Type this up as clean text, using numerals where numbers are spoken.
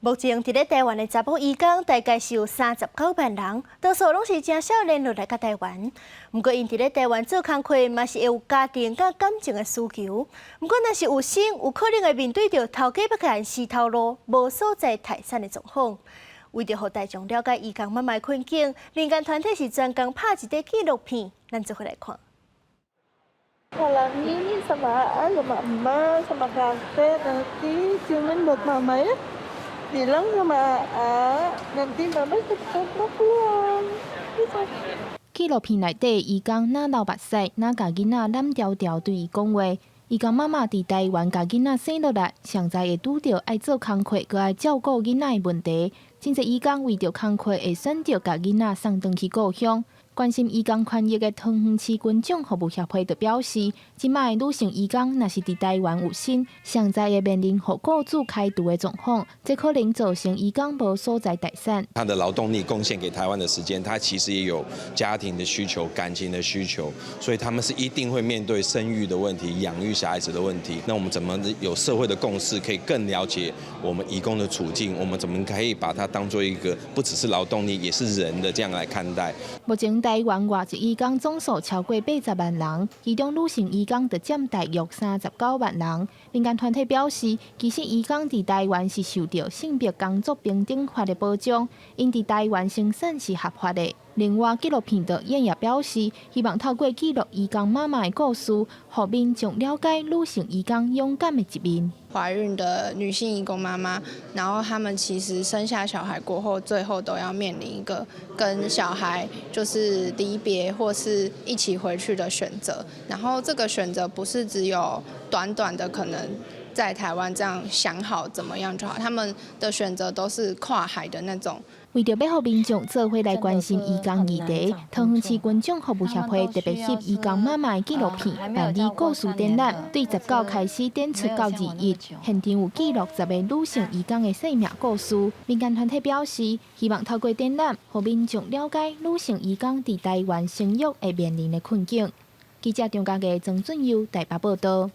目前佇咧台灣的查某移工大概是有39萬人，多數攏是誠少年就來到台灣。毋過𪜶佇咧台灣做工課，嘛是會有家庭佮感情的需求。毋過若是有生，有可能會面對著頭家欲共𪜶死頭路，無所在待產的狀況。為著予大眾了解移工媽媽的困境，民間團體是專工拍一塊紀錄片，咱做伙來看。 Kalau ini sama Aa, sama emak, sama kakek, nanti cuman buat mama ya. Bilang sama Aa, nanti mama cepat mau pulang. Gitu. 紀錄片內底，移工若流目屎，若共囡仔攬牢牢對伊講話。移工媽媽佇台灣共囡仔生落來，上在會拄著愛做工課，閣愛照顧囡仔的問題。真濟移工為著工課會選擇共囡仔送轉去故鄉。關心移工權益的桃園市群眾服務協會就表示，這擺的女性移工若是佇台灣有身，上在會面臨予雇主開除的狀況，這可能造成移工無所在待產。他的勞動力貢獻給台灣的時間，他其實也有家庭的需求、感情的需求，所以他們是一定會面對生育的問題、養育小孩子的問題。那我們怎麼有社會的共識，可以更了解我們移工的處境？我們怎麼可以把它當做一個不只是勞動力，也是人的這樣來看待？目前台灣外籍移工總數超過80萬人，其中女性移工就佔大約39萬人。民間團體表示，其實移工佇台灣是受著性別工作平等法的保障，𪜶佇台灣生產是合法的。另外，紀錄片導演也表示，希望透過記錄移工媽媽的故事，予民眾了解女性移工勇敢的一面。懷孕的女性移工媽媽，然後他們其實生下小孩過後，最後都要面臨一個跟小孩就是離別或是一起回去的選擇。然後這個選擇不是只有短短的可能在台灣這樣想好怎麼樣就好，他們的選擇都是跨海的那種。為著欲予民眾做伙來關心移工議題，桃園市群眾服務協會特別翕移工媽媽的紀錄片，辦理故事展覽，對19開始展出到21，現場有記錄10個女性移工的生命故事。民間團體表示，希望透過展覽，予民眾了解女性移工佇台灣生育會面臨的困境。記者張家傑、曾俊佑台北報道。